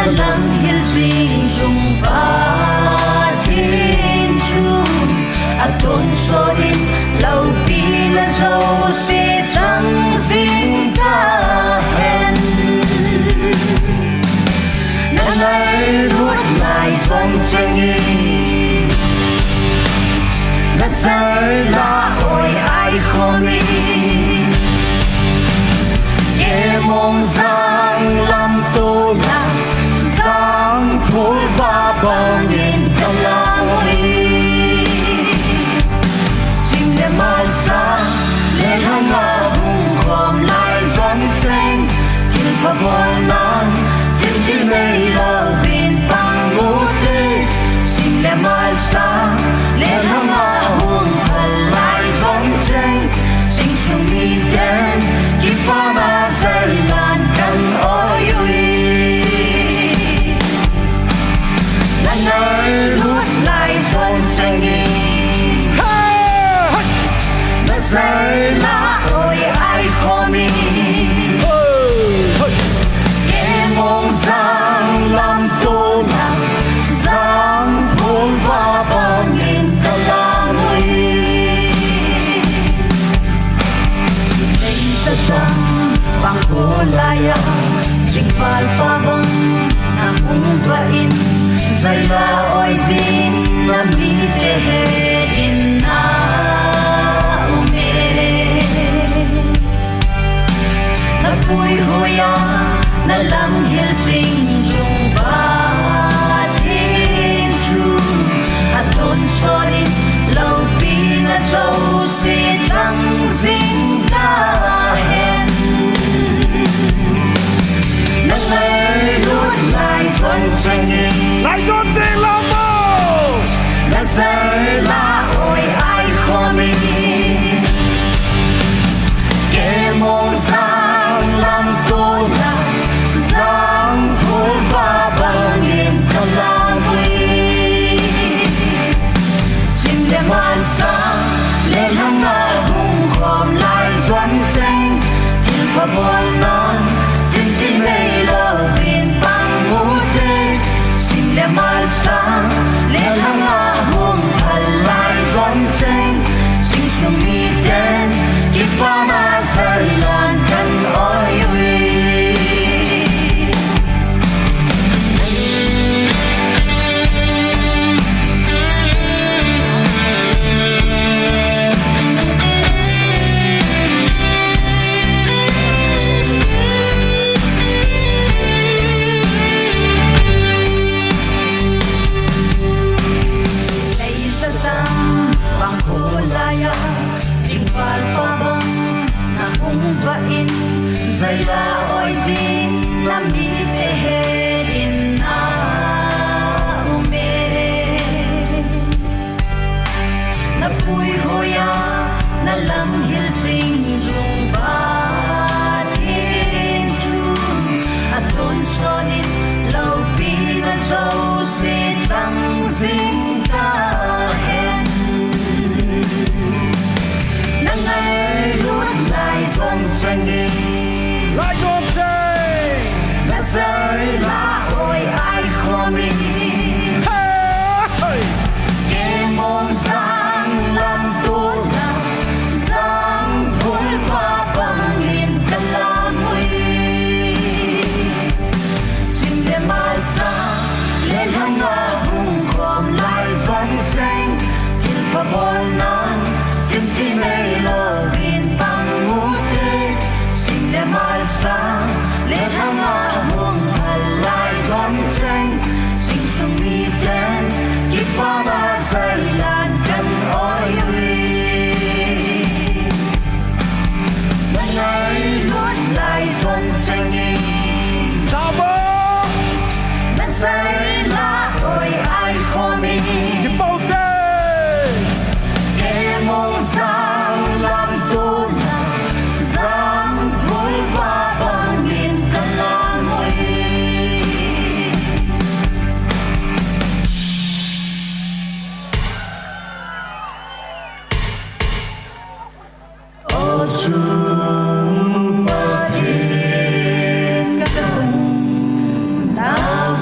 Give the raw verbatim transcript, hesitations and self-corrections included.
Lam hil jing jung Pathen chu, atonsot in loupina jouse chang jing tahen. Na ngailut lai jong chengin, na jaila oi ai khomin, Kemong jang lam tona, jang phul va bangin ka lam ui. Sim le malsa, le hanga hung khom lai jong cheng, thil pha bol nan, sim ti nei louvin pang mu te. Sim le malsa, le hanga hung phal lai jong cheng, sing sung miten kipana jailan kan oi ui. Na ngailut lai jong chengin, na jaila oi ai khomin, Kemong jang lam tona, jang phul va bangin ka lam ui. Sivei satang bang ko laiya, jingval pa bang na hung va in, jaila oi jing na mite het in na um e. Na puihoiya, na lam hil jing jung Pathen chu, atonsot in loupina jouse chang jing tahen. Na ngailut lai jong chengin, lai jong cheng lam mo, na jaila oi ai khomin, Kemong jang lam tona, jang phul va bangin ka lam ui. Sim le malsa, le hanga hung khom lai jong cheng, thil pha bol nan, sim ti nei louvin pang mu te. Sim le malsa, le hanga hung phal lai jong cheng, sing sung miten kipana jailan kan oi ui. Sivei satang bang ko laiya, jingval pa bang na hung va in, jaila oi jing na mite het in na um e. Na puihoiya, na lam hil jing jung Pathen chu, atonsot in loupina jouse chang jing tahen. Na ngailut lai jong chengin, lai jong cheng, na jaila oi ai khomin, hey! Kemong jang lam tona, jang phul va bangin ka lam ui. Sim le malsa, le hanga hung khom lai jong cheng, thil pha bol nan, sim ti nei louvin pang mu te. Sim le malsa, le hanga hung phal lai jong cheng, sing sung miten kipana jailan kan oi ui. Na ngailut lai jong chengin, Sabo, na jaila oi ai khomin, Kipaute, Kemong jang lam tona, jang phul va bangin ka lam ui. O Chung Pathen, ka lungdam